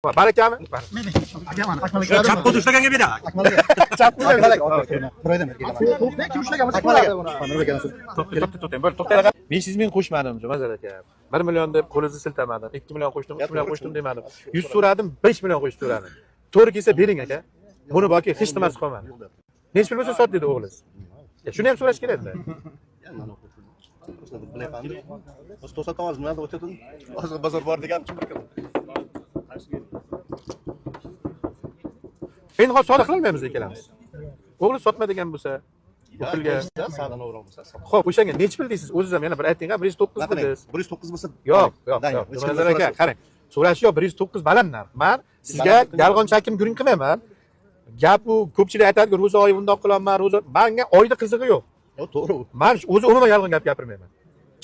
Barakami? Chap qo'lda ushlaganga beradi. Chap qo'lda. Kim ushlagan bo'lsa ko'radi buni. To'xta, to'xtang, bo'ldi, to'xtang. 500 ming qo'shmadim, Jumanazar aka. 1 million deb qo'lingizni siltamadim. 2 million qo'shdim, 3 million qo'shdim demadim. 100 so'radim, 5 million qo'shib so'radim. To'g'ri kelsa bering aka. Buni balki hech nimasi qolmadi. Necha pul bo'lsa sot dedi o'g'lingiz. Shuni ham so'rash kerak-da. Hozir bozor bor degan kim bir Endi hozir savdo qilolmaymiz ikkalamiz. O'g'li sotma degan bo'lsa, bu pulga. Xo'p, o'shanga necha pul deysiz? O'zingiz ham yana bir ayting, 109 dedingiz. 109 bo'lsa. Yo'q, yo'q, yo'q. Jumanazar aka, qarang. So'rash yo'q, 109 baland narx. Men sizga yolg'on chakim guring qilmayman. Gap u ko'pchilik aytadi, ro'za oyi bundoq qilaman, ro'za. Menga oyda qizig'i yo'q. Yo'q, to'g'ri. Men o'zi umuman yolg'on gap gapirmayman.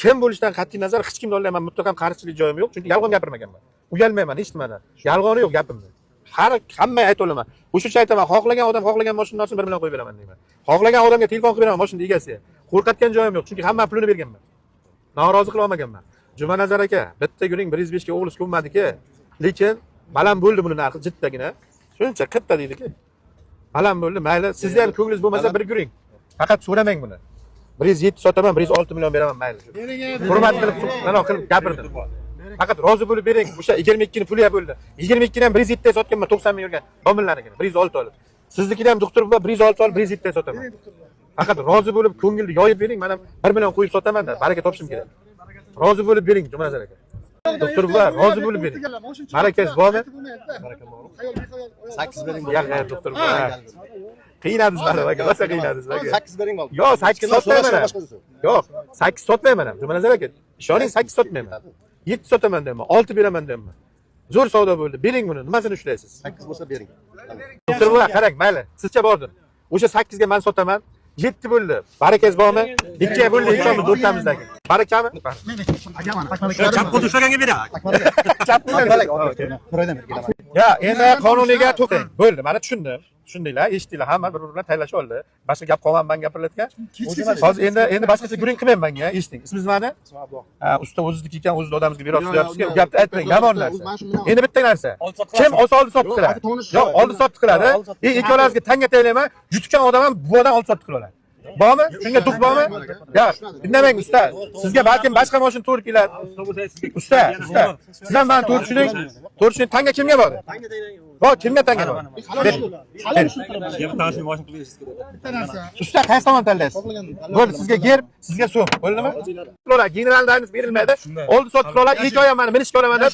Kim bo'lishidan qat'iy nazar hech kimni olmayman, mutlaqo qarshilik joyim yo'q, chunki yolg'on gapirmaganman. Uyalmayman hech nimadan. Yolg'oni yo'q gapimda. Har hamma ayta olaman. O'sha uchun aytaman, xohlagan odam xohlagan mashinani olsin 1 million qo'yib beraman deyman. Xohlagan odamga telefon qilib beraman mashina egasiga. Qo'rqatgan joyim yo'q, chunki hamma pulini berganman. Norozi qila olmaganman. Jumanazar aka, bitta guring 105 ga o'g'lisi ko'nmadiki, lekin baland bo'ldi buni narxi jiddagina. Shuncha qitta deydiki. Baland bo'ldi, mayli, sizni ham ko'nglingiz bo'lmasa bir guring. Faqat so'ramang buni. 107 sotaman, 106 million beraman, mayli. Hurmat qilib, mana qilib gapirdim. Faqat rozi bo'lib bering. O'sha 22 ni puli ham bo'ldi. 22 ni ham 107 ga sotganman, 90 ming yurgan domlalarnikini 106 olib. Siznikini ham doktor buva 106 olib 107 ga sotaman. Faqat rozi bo'lib ko'ngilni yoyib bering, men ham 1 million qo'yib sotaman-da, baraka topishim kerak. Rozi bo'lib bering, Jumanazar aka. Doktor buva, rozi bo'lib bering. Barakangiz bormi? 8 bering. Yo'q, yo'q, doktor buva. Qiynadingiz meni, aka, rosa qiynadingiz aka. 8 bering bo'ldi. Yo'q, 8 sotmayman. Yo'q, 8 sotmayman ham. Jumanazar aka, ishoning 8 sotmayman. 7 sotaman deyman, 6 beraman deyman. Zo'r savdo bo'ldi. Bering buni, nimasini ushlaysiz? 8 bo'lsa bering. Doktor buva, qarang, mayli, sizcha bordir. O'sha 8 ga men sotaman. 7 bo'ldi. Barakangiz bormi? 2 bo'ldi, ikkovimiz o'rtamizdagi. Barakami? Chap qo'lda ushlaganga beradi. Chap qo'lda. Ya, endi qonuniyga to'xtang. Bo'ldi, mana tushundim. Tushundinglar, eshitdinglar, hamma bir-biri bilan taylashib oldi. Boshqa gap qolmadi men gapirilayotgan. Hozir endi boshqacha guring qilmayman menga, eshiting. Ismingiz nimani? Ha, usta o'zizniki ekan, o'zizni odamizga beryapsiz, deyapsizki, u gapni aytmang, yomon narsa. Endi bitta narsa. Kim olsa oldi sotdi qiladi. Yo'q, oldi sotdi qiladi. Ikkalangizga tanga taylayman, yutgan odam ham buvadan oldi sotdi qiladi. Bormi? Shunga duq bormi? Yo'q, indamang usta. Sizga balkim boshqa mashina to'g'ri keladi. Usta, usta. Siz ham meni to'g'ri tushuning. To'g'ri tushuning. Tanga kimga bor? Bor, kimga tanga bor? Bering. Usta qaysi tomon tanlaysiz? Bo'ldi, sizga gerb, sizga so'm. Bo'ldimi? Ular general dayimiz berilmaydi. Oldi sotib qiladi, ikki oy meni minishga olaman deb.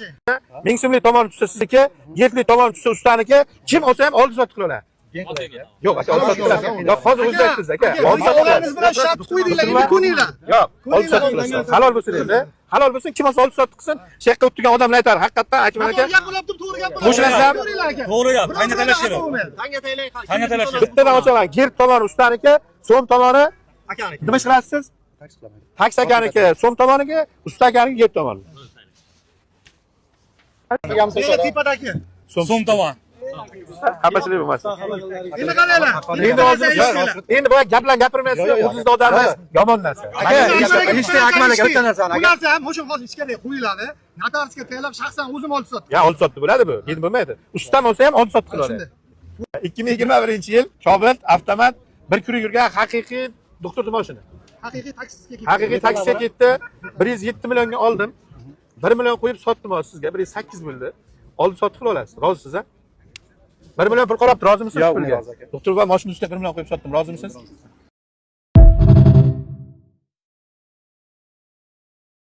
1000 so'mlik tomon tushsa sizniki, gerbli tomon tushsa ustaniki, kim olsa ham oldi sotib qiladi. Yo'q, aka, oldi sotib qilasiz. Yo'q, hozir o'zingiz aytdingiz aka. Oldi sotib O'g'lingiz qilasiz. bilan shart qo'ydinglar, endi ko'ninglar. Yo'q, oldi sotib qilasiz. Halol bo'lsin endi. Halol bo'lsin, kim olsa oldi sotib qilsin. Shu yoqqa o'tirgan odamlar aytar, haqiqatdan Akmal aka. Gap bo'lyapti, to'g'ri gap bo'lyapti. Qo'shilasizlar? To'g'ri gap. Tanga talash kerak. Tanga talash kerak. Bittadan ochaman. Gerb tomoni ustaniki, so'm tomoni nima ish qilasiz siz? Taksi akaniki, so'm tomoniki, usta akaniki gerb tomoni. Tepadagi. So'm tomon. Xafachilik bo'lmasin. Endi qaranglar. Endi hozir endi boya gaplar gapirmaysiz, o'zingizni odamingiz yomon narsa. Aka, eshitding, Akmal aka, bitta narsani, Bu aka. narsa ham o'sha hozir ichkarida qo'yiladi. Notariusga tayyorlab shaxsan o'zim olib sotdim. Ya oldi sotdi bo'ladi bu. Endi bo'lmaydi. Ustam olsa ham oldi sotdi qiladi. 2021-yil Cobalt avtomat bir kuri yurgan haqiqiy doktor mashina. Haqiqiy taksistga ketdi. Haqiqiy taksiga ketdi. 107 millionga oldim. 1 million qo'yib sotdim hozir sizga. 108 bo'ldi. Oldi sotdi qila olasiz. Rozisiz a? 1 million pul qolyapti, rozimisiz Yo'q, pulga? rozi aka. Doktor buva mashina ustiga 1 million qo'yib sotdim, rozimisiz?